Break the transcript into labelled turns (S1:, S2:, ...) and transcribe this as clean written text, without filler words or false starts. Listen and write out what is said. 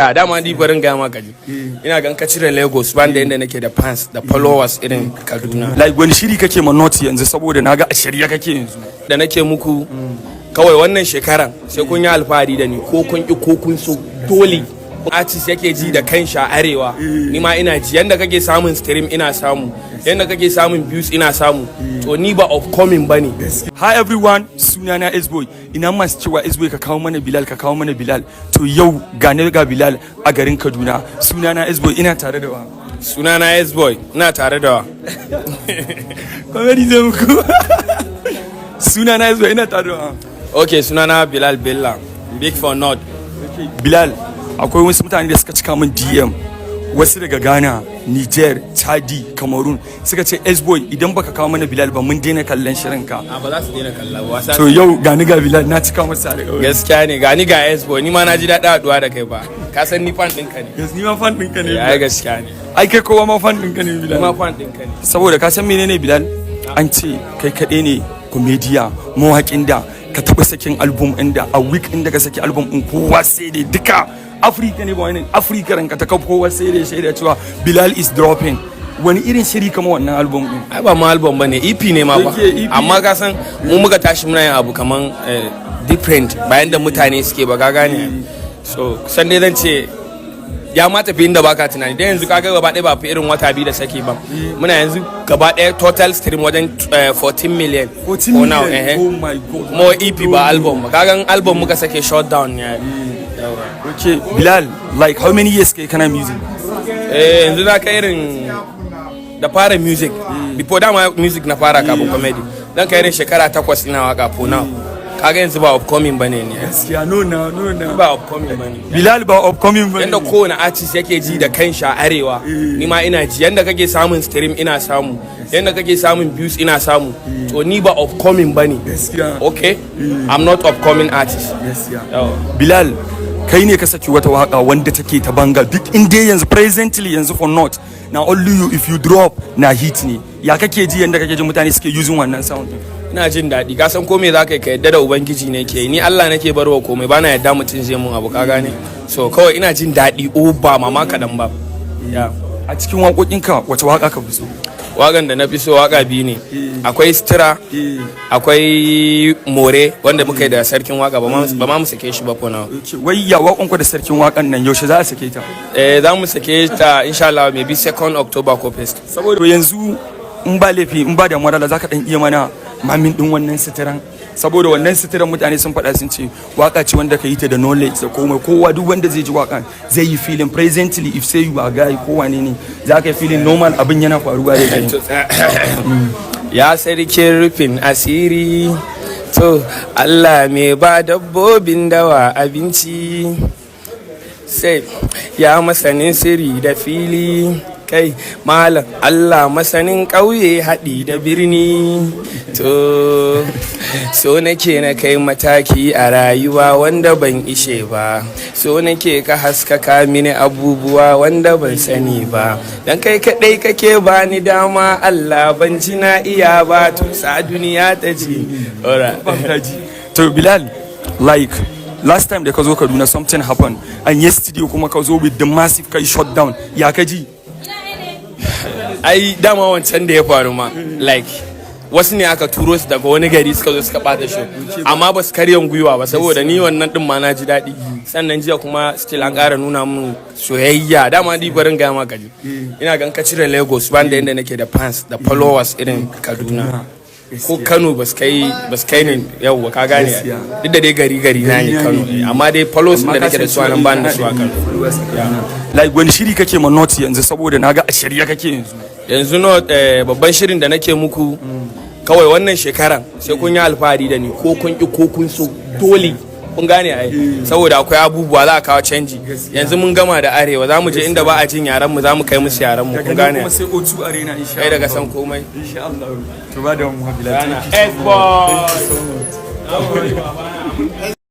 S1: A dama ni barin gaya maka ji, ina gan ka cire Lagos, ban da inda nake da fans da followers irin Kaduna.
S2: Like, wani shiri kake ma North yanzu? Saboda naga a shirye kake yanzu.
S1: Da nake muku, kawai wannan shekaran sai kun yi alfahari da ni, ko kun ki ko kun so. Dole artist yake ji da kanshi a arewa, ni ma ina ji. Yanda kake samun stream ina samu, yanda kake samun views ina samu. To ni ba upcoming bane.
S2: Hi everyone, sunana S-Boy. Ina masu cewa, "S-Boy, ka kawo mana Bilal, ka kawo mana Bilal." To yau ga ni ga Bilal a garin Kaduna. Sunana S-Boy, ina tare da wa?
S1: Sunana S-Boy, ina tare da wa?
S2: Comedy zai muku. Sunana S-Boy, ina tare da wa?
S1: Ok, sunana Bilal Bella, big for North.
S2: Bilal, akwai wasu mutane da suka cika min DM, wasu daga Ghana, Niger, Chadi, Cameroon, suka ce, "S-Boy, idan baka kawo mana Bilal ba, mun daina kallon shirinka."
S1: A ba za su daina kalla ba wasa.
S2: To yau gani ga Bilal, na cika masa alƙawari.
S1: Gaskiya ne, gani ga S-Boy. Ni ma na ji daɗin haɗuwa da kai ba. Ka san ni fan ɗinka ne.
S2: Yes, ni ma fan ɗinka ne.
S1: Ya, gaskiya ne.
S2: Ai kai kowa ma fan ɗinka ne.
S1: Ni
S2: Bilal.
S1: ma fan ɗinka ne.
S2: Saboda ka san menene, Bilal? An ce kai kaɗai ne comedian, mawaƙin da ka taɓa sakin album ɗin da a week ɗin da ka saki album ɗin, kowa sai dai duka Afirka ne ba wani Afirka ranka ta kaf, kowa sai dai shaida cewa Bilal is dropping. Wani irin shiri kama wannan album ɗin?
S1: Ai ba ma album bane, EP ne ma ba.
S2: Okay, EP.
S1: Amma ka san mu muka tashi muna yin abu kaman different, bayan da mutane suke ba, ka gane? So kusan dai zan ce ya ma tafi inda baka tunani. Dan yanzu kaga gaba ɗaya ba fi irin wata 2 da saki ba, muna yanzu gaba ɗaya total stream wajen 14 million.
S2: 14
S1: For now,
S2: million?
S1: Eh.
S2: Oh my God.
S1: Kuma EP ba album ba. Kaga in album muka sake, shutdown ya.
S2: Okay, Bilal, like, how many years kai kana music?
S1: Eh, yanzu na kai irin da fara music, before dama music na fara kafin comedy, dan kai irin shekara 8 ina waka. For now, kaga yanzu ba upcoming bane ne.
S2: Gaskiya, no na no na.
S1: Ba upcoming bane.
S2: Bilal ba upcoming bane.
S1: Yanda kowane artist yake ji da kanshi a arewa, ni ma ina ji. Yanda kake samun stream ina samu, yanda kake samun views ina samu. To ni ba upcoming bane.
S2: Gaskiya.
S1: Okay, I'm not upcoming artist.
S2: Gaskiya.
S1: Yawa.
S2: Bilal, kai ne ka saki wata waka wanda take ta banga duk inda yanzu, presently yanzu for North na only you, if you drop na hit ne. Ya kake ji yanda kake ji mutane suke using wannan sound din?
S1: Ina jin daɗi. Ka san ko me za ka yi, ka yadda da ubangiji ne ke yi. Ni Allah nake barwa komai, bana yadda mutum zai mun abu, ka gane? So kawai ina jin daɗi, o ba mama kaɗan ba ya.
S2: A cikin waƙoƙinka, wace waka ka fi so?
S1: Waƙan da na fi so, waƙa biyu ne. Akwai Stira, akwai More wanda muka yi da sarkin waka. Ba ma mu sake shi ba for now.
S2: Wai ya waƙon ku da sarkin waƙan nan, yaushe za a sake ta?
S1: Eh, za mu sake ta insha Allah, maybe 2nd October ko 1st.
S2: Saboda yanzu in ba laifi, in ba da marala, za ka dan iya mana mamin din wannan Sitiran, saboda wannan Sitiran mutane sun faɗa, sun ce waka ce wanda ka yi ta da knowledge da komai. Kowa, duk wanda zai ji waka zai yi feeling. Presently, if say you are guy ko wane ne, za ka yi feeling normal abin yana faruwa da kai.
S1: Ya sarkin rufin asiri, to Allah mai ba dabbobin dawa abinci, sai ya masanin sirri da fili, kai malam Allah masanin ƙauye haɗi da birni. To so nake na kai mataki a rayuwa wanda ban ishe ba, so nake ka haskaka mini abubuwa wanda ban sani ba, dan kai kaɗai kake bani dama. Allah, ban ji na iya ba, to sa duniya ta ji. Alright.
S2: To Bilal, like, last time da ka zo Kaduna, something happened, and yesterday kuma ka zo with the massive, kai shutdown. Ya ka ji?
S1: Ai dama wancan da ya faru ma, like, wasu ne aka turo su daga wani gari suka zo suka bata show, amma ba su karyan gwiwa ba, saboda ni wannan din ma na ji daɗi. Sannan jiya kuma still an ƙara nuna mun soyayya. Dama ni barin gaya maka ji, ina gan ka cire Lagos, ban da inda nake da fans da followers irin Kaduna. Ko Kano ba su kai ne. Yauwa, ka gane? Duk da dai gari gari na ne Kano, amma dai followers da nake da su a nan, ban da su a Kano.
S2: Like, wani shiri kake ma North yanzu? Saboda naga a shirye kake yanzu.
S1: Yanzu no, babban shirin da nake muku, kawai wannan shekaran sai kun yi alfahari da ni, ko kun ki ko kun so. Dole kun gane ai, saboda akwai abubuwa za a kawo canji. Yanzu mun gama da arewa, za mu je inda ba a jin yaran mu, za mu kai musu yaran mu, kun gane?
S2: Kuma sai O2 Arena insha.
S1: Kai daga san komai.
S2: Insha Allah. To ba da mu, Bilal.
S1: S-Boy.